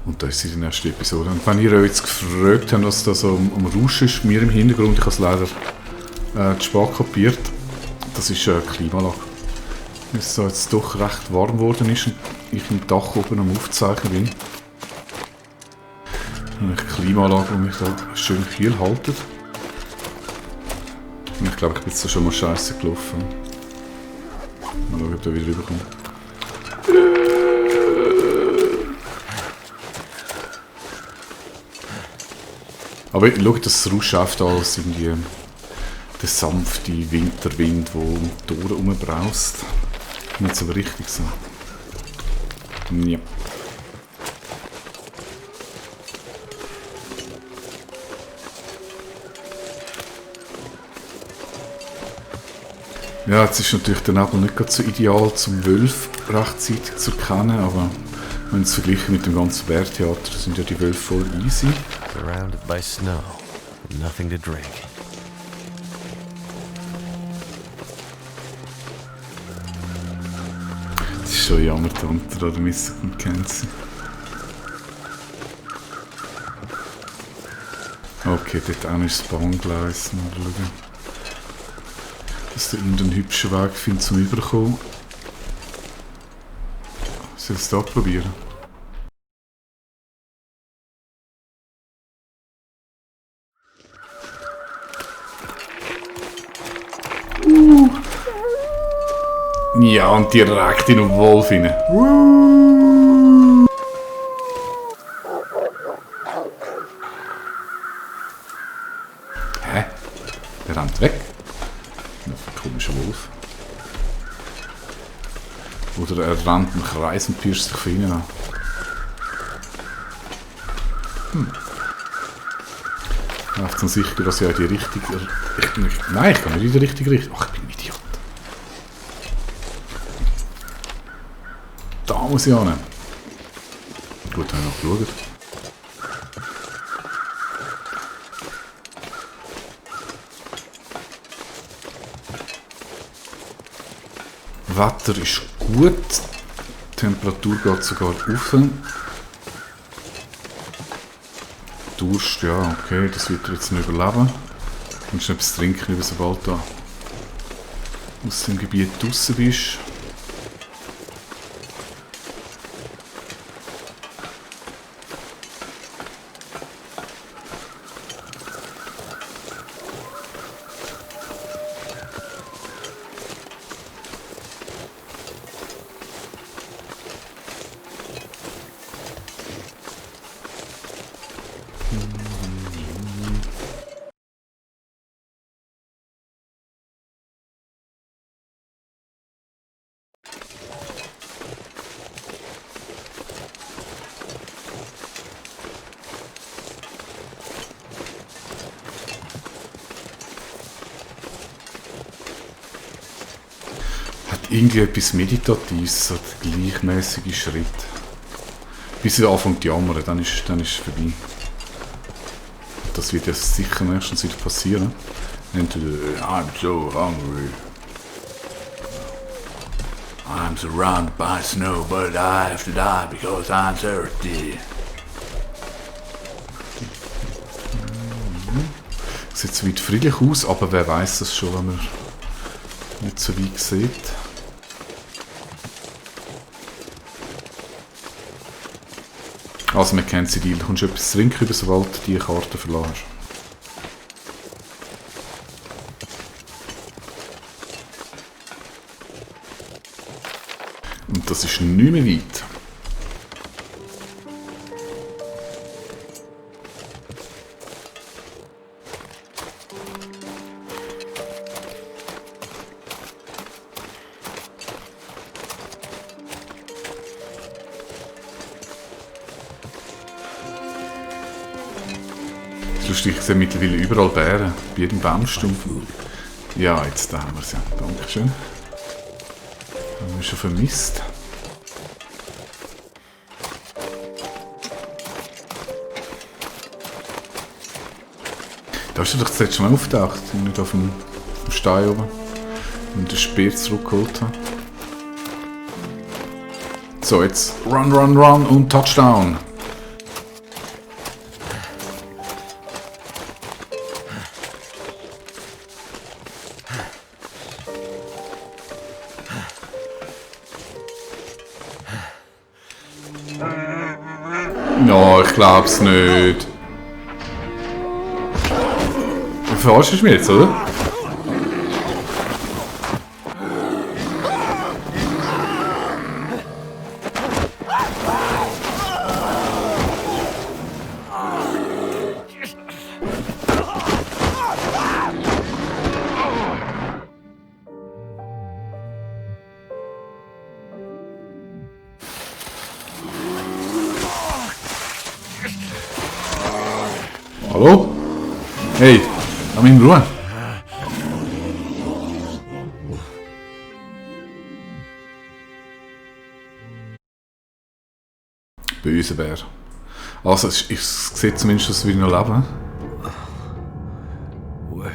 Und da ist sie die nächste Episode. Und wenn ihr euch jetzt gefragt habt, was da so am Rauschen ist, mir im Hintergrund, ich habe es leider zu spät kapiert, das ist eine Klimaanlage. Weil es so jetzt doch recht warm geworden ist und ich im Dach oben am Aufzeichnen bin. Eine Klimaanlage, die mich da schön kühl haltet. Und ich glaube, ich bin jetzt schon mal scheiße gelaufen. Mal schauen, ob der wieder rüberkommt. Aber schaut, das rauscht einfach als irgendwie der sanfte Winterwind, der um die Ohren herumbraust. Nicht so richtig so. Ja. Ja, jetzt ist natürlich der Nebel nicht gerade so ideal zum Wölfe rechtzeitig zu erkennen, aber wenn es verglichen mit dem ganzen Bärtheater, sind ja die Wölfe voll easy. Surrounded by snow, nothing to drink. Das ist schon jammer, da unten an der Messe und kennt sie. Okay, dort auch ist das Bahngleis. Mal schauen, dass der irgendeinen hübschen Weg findet zum Überkommen. Soll ich es da probieren? Ja, und direkt in den Wolf rein. Hä? Der rennt weg. Das ist ein komischer Wolf. Oder er rennt im Kreis und pirscht sich von innen an. Läuft dann sicher, dass ich in die richtige Richtung... Nein, ich kann nicht in die richtige Richtung. Ach, ich bin ein Idiot. Da muss ich hin. Gut, habe ich noch geschaut. Wetter ist gut. Die Temperatur geht sogar auf. Durst, ja, okay, das wird er jetzt nicht überleben. Du musst etwas trinken, sobald du aus dem Gebiet draußen bist. Irgendwie etwas Meditatives, so der gleichmäßige Schritt. Bis er anfängt zu jammern, dann ist es vorbei. Das wird jetzt sicher nächstens wieder passieren. Entweder I'm so hungry. I'm surrounded by snow, but I have to die because I'm thirsty. Sieht so weit friedlich aus, aber wer weiß das schon, wenn man nicht so weit sieht. Also man kennt sie, du kommst etwas zu trinken über, sobald du diese Karte verloren hast. Und das ist nicht mehr weit. Lustig, ich sehe mittlerweile überall Bären, bei jedem Baumstumpf. Ja, jetzt haben wir es ja. Dankeschön. Haben wir schon vermisst. Da ist er doch das letzte Mal aufgetaucht, nicht auf dem Stein oben. Und den Speer zurückgeholt habe. So, jetzt run, run, run und Touchdown. Ja, ich glaub's nicht. Du verarschst mich jetzt, oder? Hallo? Hey, lass mich in Ruhe. Böse Bär. Also, ich sehe zumindest, dass wir noch leben. Where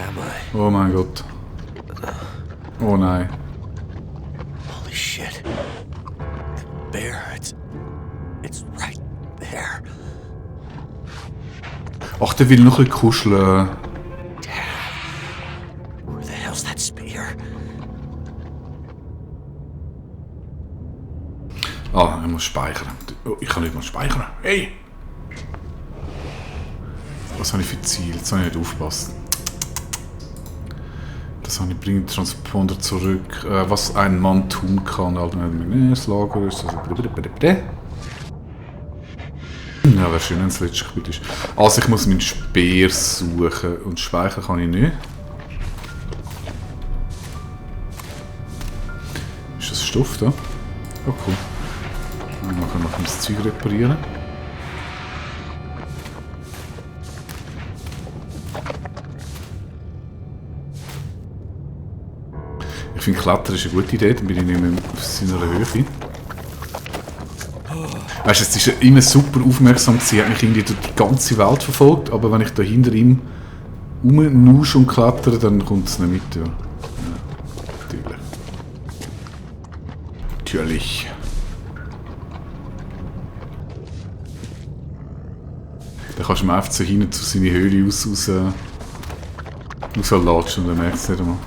am I? Oh mein Gott. Oh nein. Holy shit. The bear, it's right there. Ach, der will noch ein bisschen kuscheln. Where the hell's that spear? Ah, ich muss speichern. Oh, ich kann nicht mal speichern. Hey! Was habe ich für Ziel? Jetzt habe ich nicht aufgepasst. Das habe ich, bringt den Transponder zurück. Was ein Mann tun kann. Das Lager ist. Ja, wäre schön, wenn es letztes Kapitel ist. Also ich muss meinen Speer suchen und speichern kann ich nicht. Ist das Stoff da? Oh cool. Dann können wir das Zeug reparieren. Ich finde Klettern ist eine gute Idee, dann bin ich nicht mehr auf seiner Höhe. Weißt du, es ist ja immer super aufmerksam gewesen, er hat mich irgendwie durch die ganze Welt verfolgt, aber wenn ich da hinter ihm rumnusche und klettere, dann kommt es nicht mit. Ja. Ja, natürlich. Natürlich. Da kannst du ihm einfach so hinten zu seiner Höhle rauslatschen und dann merkst du es nicht einmal.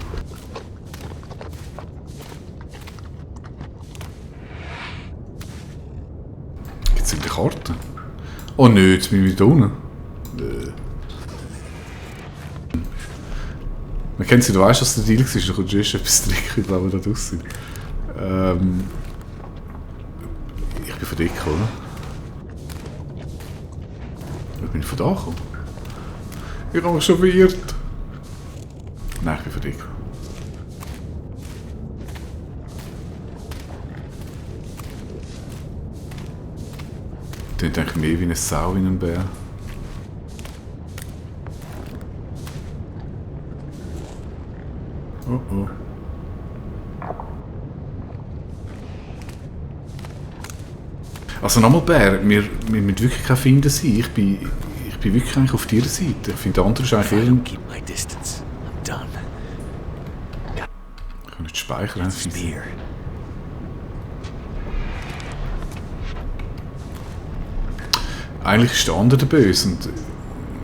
Gibt es die Karte? Oh nö, jetzt bin ich wieder unten. Man kennt sie, du weißt, was der Deal war, dann kommst du erst etwas trinken, wenn wir da draus sind. Ich bin von dir gekommen, oder? Ich bin von da gekommen. Ich habe mich schon verirrt. Nein, ich bin von dir gekommen. Ich denke mehr wie eine Sau in einem Bär. Oh oh. Also nochmal Bär, wir müssen wirklich kein Finden sein. Ich bin wirklich eigentlich auf deiner Seite. Ich finde, der andere ist eigentlich eher... Keep my distance. I'm done. Ich kann nicht speichern. Spear. Eigentlich ist der andere der Böse und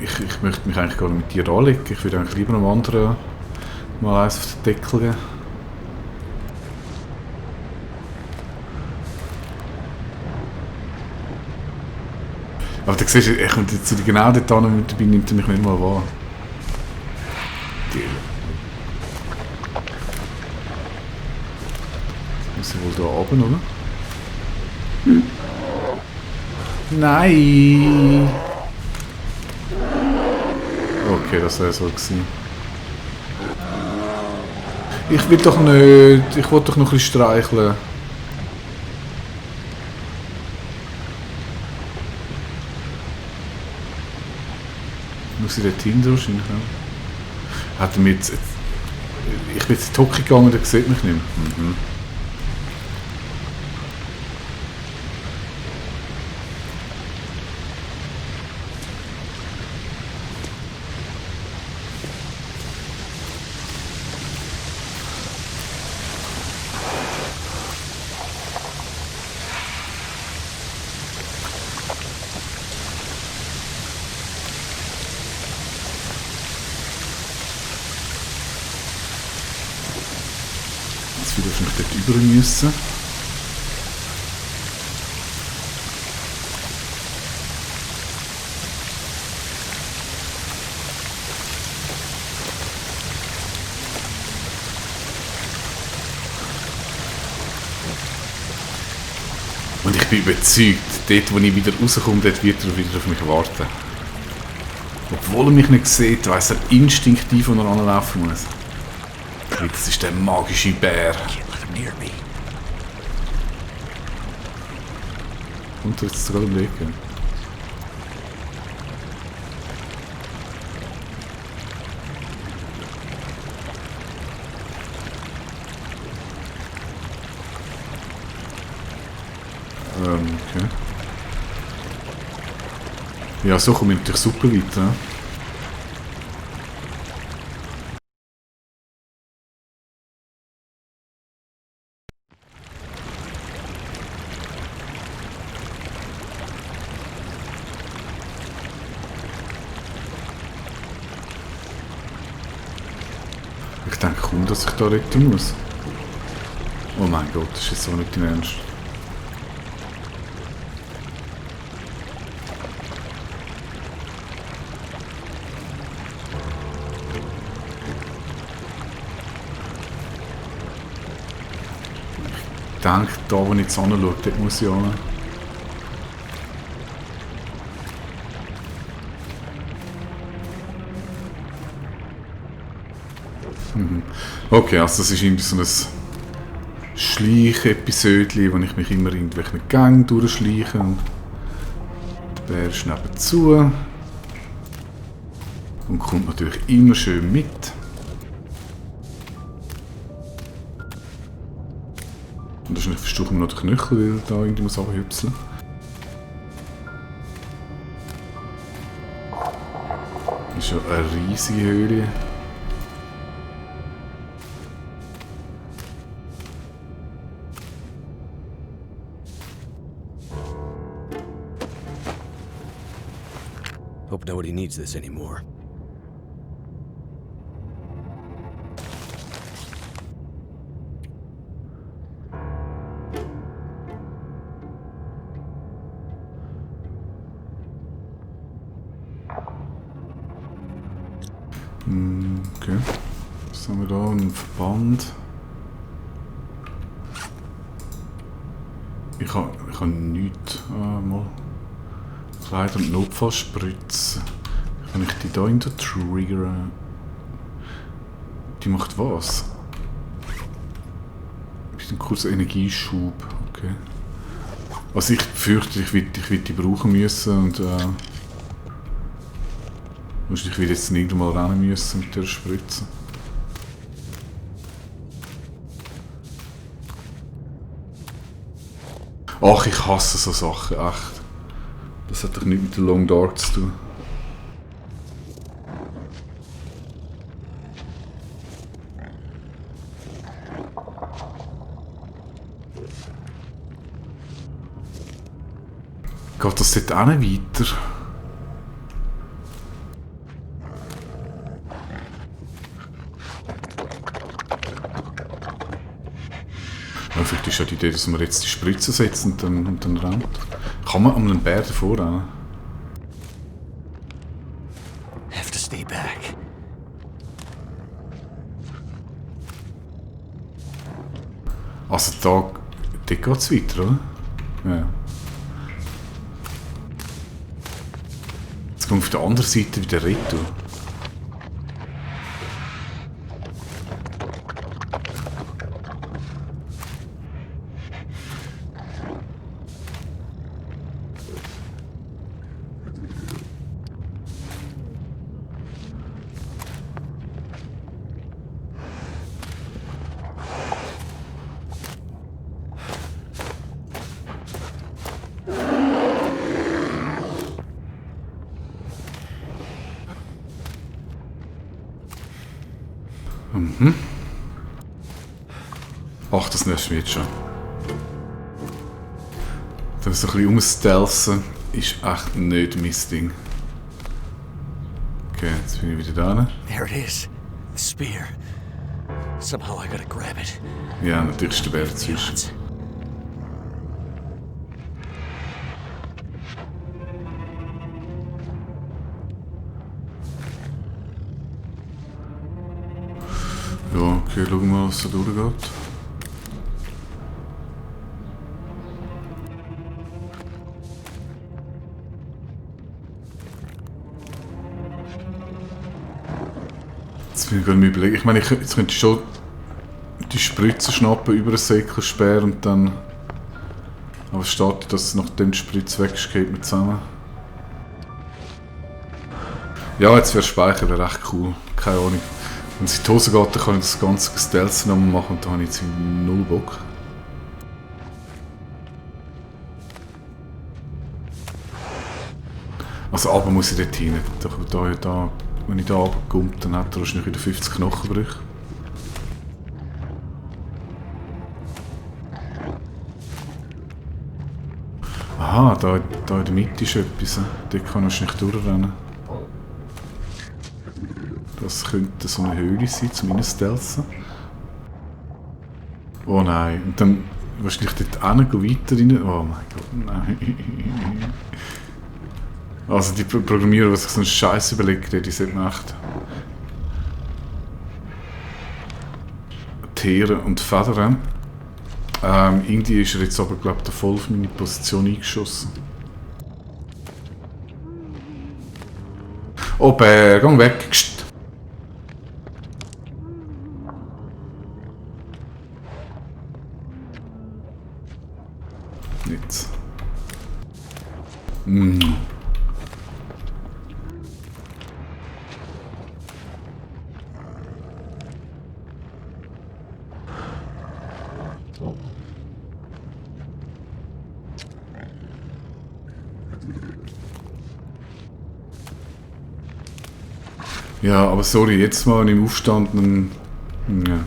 ich möchte mich eigentlich gar nicht mit dir anlegen. Ich würde eigentlich lieber einem anderen mal eins auf den Deckel geben. Aber du siehst, ich komme jetzt genau dort an und dabei nimmt er mich nicht mal wahr. Muss ich wohl da oben, oder? Nein! Okay, das wäre so gewesen. Ich will doch nicht. Ich wollte doch noch ein bisschen streicheln. Muss ich dort hinten wahrscheinlich auch? Hat er mir jetzt... Ich bin jetzt in die Hocke gegangen, der sieht mich nicht mehr. Mhm. Jetzt wieder wahrscheinlich dort über müssen. Und ich bin überzeugt, dort, wo ich wieder rauskomme, dort wird er wieder auf mich warten. Obwohl er mich nicht sieht, weiss er instinktiv, wo er anlaufen muss. Das ist der magische Bär. Und er jetzt sogar im Weg. Okay. Ja, so komme ich natürlich super weiter. Ne? Ich denke kaum, dass ich da retten muss. Oh mein Gott, das ist jetzt so nicht dein Ernst. Ich denke, da wo ich jetzt anschaue, dort muss ich hin. Okay, also das ist irgendwie so ein Schleich-Episödchen, wo ich mich immer in irgendwelchen Gängen durchschleiche. Und der Bär ist nebenzu. Und kommt natürlich immer schön mit. Und wahrscheinlich versuchen wir noch den Knöchel, weil er da irgendwie muss runterhüpseln. Das ist ja eine riesige Höhle. Hope nobody needs this anymore. Okay. Was haben wir da? Ein Verband. Ich habe nichts. Mal. Kleider und Notfallspritzen. Kann ich die da in der triggern? Die macht was? Ein kurzer Energieschub. Okay. Also ich fürchte, ich will die brauchen müssen und wahrscheinlich will jetzt nicht mal rennen müssen mit der Spritze. Ach, ich hasse so Sachen, echt. Das hat doch nichts mit der Long Dark zu tun. Geht das dort auch nicht weiter? Ja, vielleicht ist ja die Idee, dass wir jetzt die Spritze setzen und dann rennt. Kann man an einem Bär davor rennen? Have to stay back. Also da geht es weiter, oder? Ja. Jetzt kommt auf der anderen Seite wieder retour. Ach, das nervt mich jetzt schon. Das so ein bisschen umstelzen ist echt nicht mein Ding. Okay, jetzt bin ich wieder da. There it is. The spear. Somehow I gotta grab it. Ja, natürlich ist der Bär dazwischen. Ja, okay, schauen wir mal, was da durchgeht. Jetzt bin ich gerade mal überlegen. Ich meine, jetzt könnte ich schon die Spritze schnappen über einen Säckelsperr und dann... Aber es steht, dass nachdem die Spritze weg ist, geht man zusammen. Ja, jetzt wäre Speicher wäre echt cool. Keine Ahnung. Wenn es in die Hose geht, dann kann ich das ganze Stealth nochmal machen und da habe ich jetzt null Bock. Also aber muss ich dort hin. Da, wenn ich da runterkomme, dann hat er wahrscheinlich wieder 50 Knochenbrüche. Aha, da in der Mitte ist etwas. Dort kann ich wahrscheinlich durchrennen. Das könnte so eine Höhle sein, zumindest Stealthen. Oh nein, und dann wahrscheinlich dort weiter rein. Oh mein Gott, nein. Also die Programmierer, die sich so einen Scheiß überlegen, die sollten echt Tiere und Federn. Irgendwie ist er jetzt aber, glaube ich, voll auf meine Position eingeschossen. Oh Bär, geh weg! Gst. Nicht. Ja, aber sorry, jetzt mal im Aufstand, dann... Ja.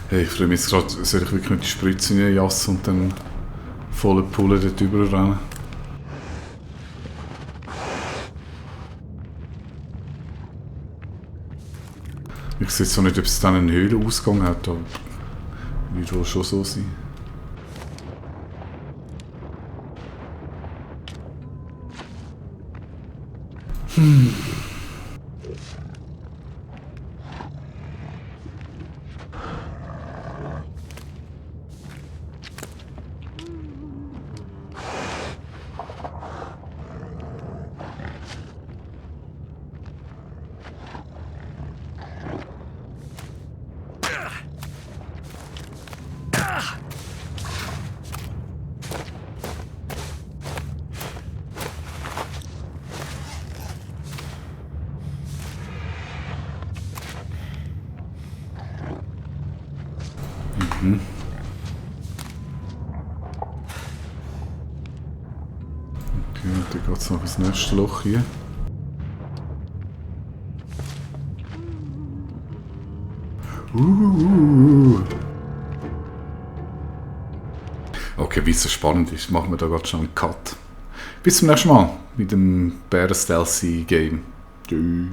Hey, ich freue mich jetzt gerade, soll ich wirklich mit die Spritze reinjassen und dann volle Pulle dort überrennen? Ich sehe jetzt auch nicht, ob es dann einen Höhlenausgang hat, aber würde wohl schon so sein. Okay, dann geht es noch ins nächste Loch hier. Okay, wie es so spannend ist, machen wir da gerade schon einen Cut. Bis zum nächsten Mal mit dem Bären Stealthy Game. Tschüss.